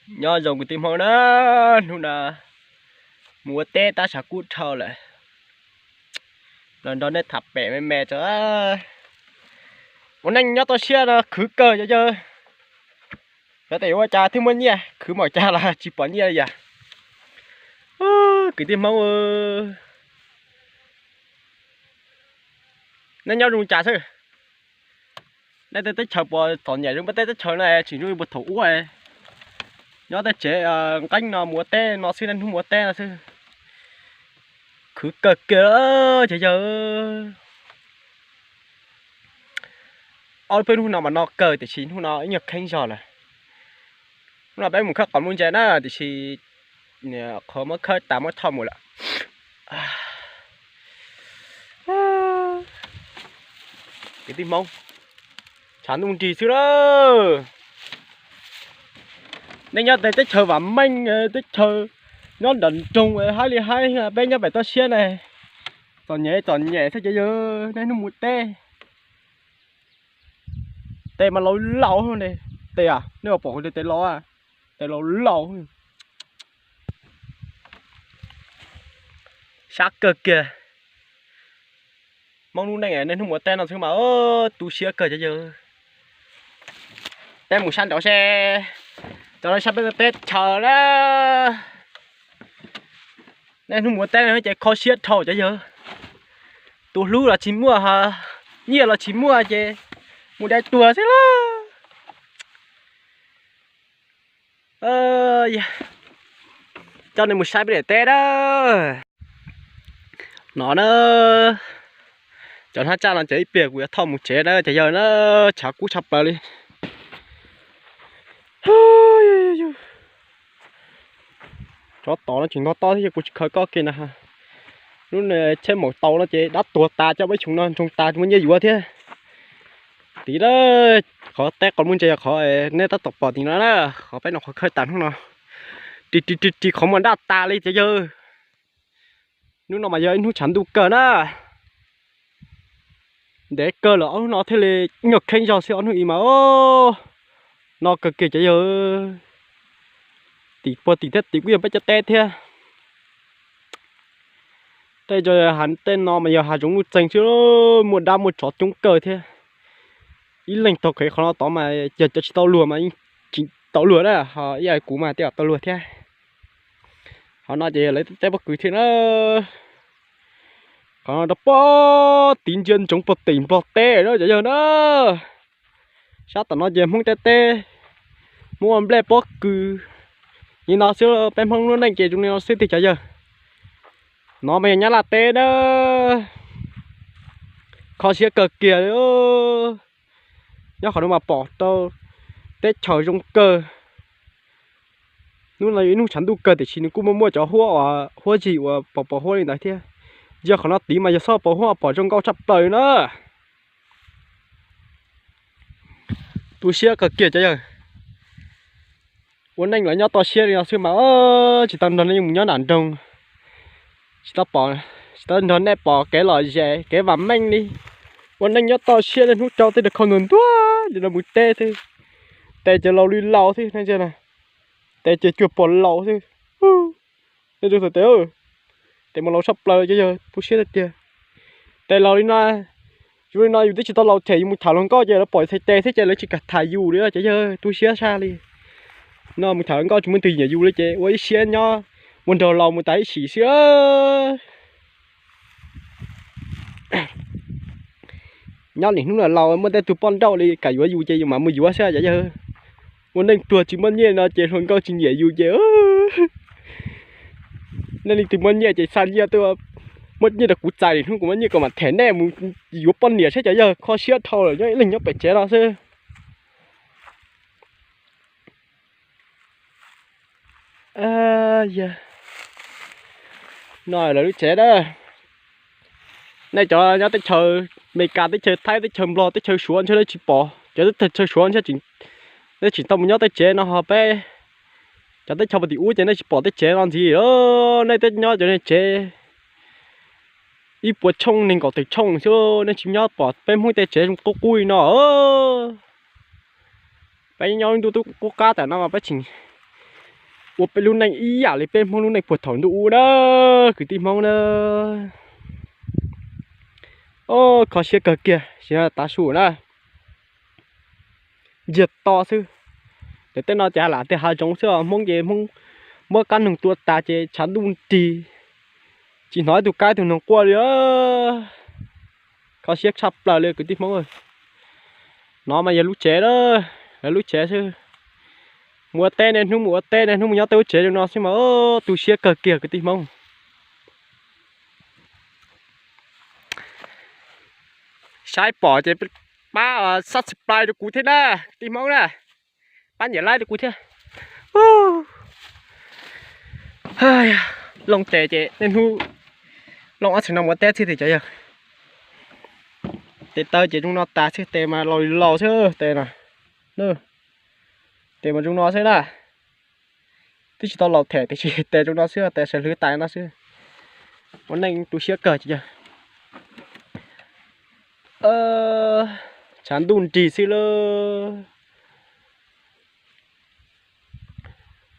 Nyob zoo kwv tij Hmoob na, hnub no mus ua teb tab tshav kub dhau lawm. Los nrog nej tham pem me me tso. Ua neej nyob toj siab no khwv kawg cov yawg. Cov tes ua cas thiaj muaj nyiaj, khwv npaum cas los tsis pom nyiaj li yom. Kwv tij Hmoob, nej nyob zoo cas xwb? Nej tej teb chaws puas txom nyem zoo peb tej teb chaws no tsis zoo li puag thaum ub? Nyob tej tsev nqeeb no mus ua teb no xwb, niaj hnub mus ua teb no xwb. Khwv kawg kiag cov yawg. Ob lub peb hnub no mas no kawg tiam sis hnub no ib nyuag kheeb zog lawm. Hnub no peb mus khawb qos muj ntse na tiam sis qhov muab khawb tas muab thauj mus lawm. Kwv tij Hmoob, tshav ntuj nrig xwb lawm. Nej nyob tej teb chaws vam meej, teb chaws nyob nram nroog haib li haib, peb nyob pem toj siab ne. Txom nyem txom nyem xwb cov yawg, niaj hnub mus teb. Tes mas laus laus ne. Tes, nej puas pom kuv tes laus? Tes laus laus. Sab kawg kiag. Hmoob lub neej niaj hnub mus teb no xwb mas tu siab kawg cov yawg. Peb mus sab nraud seb, cov no sab peb teb chaws na. Niaj hnub mus teb no ces kho siab dhau cov yawg. Tus hlub los tsis muaj, nyiaj los tsis muaj ces mus dai tuag xwb lauj. Coj nej mus saib peb daim teb na. No na, cov hnab tsaj no ces ib pliag kuv yuav thauj mus tsev na cov yawg na, tshav kub tshaj plaws li. Tsov tom no tseem ntog tob thiab kuv tsis khaws koj kiag na. Lub tsheb maum tau no ces dab tuag tas, coj peb xyoo no nroo tas tsis muaj nyiaj yuav thiab. Tim qhov teb qos muj ntse yog qhov nej tab tom pom tim no na, qhov peb no qhov khawb tas hnub no. Ris ris ris ris qhov muag daj tas li cov yawg. Hnub no mas yog ib hnub tshav ntuj kawg na. Ntev kawg lawm ob hnub no thiaj li nyuag kheeb zog xwb, ob hnub ib mas no kawg kiag cov yawg. Tim puag tim thiab tim kuj yog peb cov teb thiab. Tej, tej no mas yog hav zoov nuj txeeg xwb, muaj dab muaj tsov coob kawg thiab. Ib leeg taug qhev qhov no tod mas yog cov tsis tau luag mas yeej tsis tau luag na, ho ib yam kuv mas tej zaum tau luag thiab. Qhov no ces lawv teb pob kws thiab na. Qhov no rau puag tid ntsia ntsoov puag tim Nplog teb na cov yawg na. Sab tom no ces Hmoob teb teb, Hmoob ua nplej pob kws li no xwb, peb Hmoob lub neej ces zoo li no xwb tiag cov yawg. No mas yog Nyab Laj teb na. Kho siab kawg kiag li. Nyob qhov no mas pom tau teb chaws zoo kawg. Hnub no yog ib hnub tshav ntuj kawg tiam sis nws kuj muaj muaj cov huab uas huab zig uas pos pos huab li ntawd thiab. Ntsia qhov no tid mas yog xob pos huab pom zoo nkauj tshaj plaws na. Tu siab kawg kiag cov yawg. Ua neej los nyob toj siab li no xwb mas tsis tau nrog nej mus nyob nram nroog, tsis tau pom, tsis tau nrog nej pom kev lom zem kev vam meej li. Ua neej nyob toj siab niaj hnub rau tej rau khau ntuag ntuag li no mus teb xwb. Tes ces laus li laus xwb, tes ces cuag pom laus xwb. Tes mas laus tshaj plaws cov yawg, tu siab tiag tiag. Tes laus li no, yus li no yus twb tsis tau laus them yus mus tham hluas nkauj ces lawv pom txhais tes xwb ces lawv tsis kam tham yus li cov yawg, tu siab tshaj li. No mus tham hluas nkauj tsis muaj leej twg nyiam yus li ces ua ib siab nyob mus nrog laus mus tas ib sim xwb. Nyob niaj hnub no laus muaj tej tug poj nrauj li kam yuav yus ces yus mam mus yuav xwb cov yawg. Ua neej pluag tsis muaj nyiaj no ces hluas nkauj tsis nyiam yus ces nej leej twg muaj nyiaj ces xa nyiaj tuaj, muaj nyiaj rau kuv txais, niaj hnub kuv muaj nyiaj kuv mam them nej mus yuav poj niam saib cov yawg, kho siab dhau lawm nyob ib leeg nyob pem tsev no xwb. No lawv lub tsev na. Nej cov nyob teb chaws Amelikas, teb chaws Thaib, teb chaws Nplog, teb chaws Suav ntshe nej tsis pom, cov teb chaws Suav ntshe nej tseem tau mus nyob tej tsev no ho peb cov teb chaws puag tim ub ces nej tsis pom tej tsev no ntxiv. Nej teb nyob cov tsev ib puas tshooj nees nkaum tawm tshooj xwb, nej tsis nyob pom peb Hmoob tej tsev zoo qub qub li no. Peb nyob ntuj tub qub qab tam no mas peb tseem ua peb lub neej ib yam li peb Hmoob lub neej puag thaum ntuj ub na, kwv tij Hmoob na. Kho siab kawg kiag, sim no tav su na, ntsiag to xwb. Ces tej no ces lam tias hav zoov xwb os, Hmoob ces Hmoob muab qab noog tua tas ces tshav ntuj nrig, tsis hnov ib tug kab ib tug noog quaj li. Kho siab tshaj plaws li kwv tij Hmoob. No mas yog lub tsev, lawv lub tsev xwb. Mus ua teb niaj hnub, mus ua teb niaj hnub, mus nyob tej lub tsev zoo no xwb mas tu siab kawg kiag kwv tij Hmoob. Saib pom ces pab subscribe rau kuv thiab na, kwv tij Hmoob na. Pab nias like rau kuv thiab. Looj tes ces niaj hnub looj ob txhais no mus ua teb xwb tiag cov yawg. Tes taw ces zoo no tas xwb, tes mas laus li laus xwb tes no. Tes mas zoo no xwb na. Twb tsis tau laus them tiam sis tes zoo no xwb, tes sawv hlwv tas no xwb. Ua neej tu siab kawg ces yog tshav ntuj nrig xwb lauj.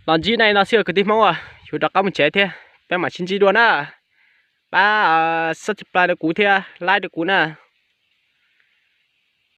Los ntsib nej no xwb kwv tij Hmoob, yuav rov qab mus tsev thiab, peb mam sib ntsib dua na. Pab subscribe rau kuv thiab like rau kuv na.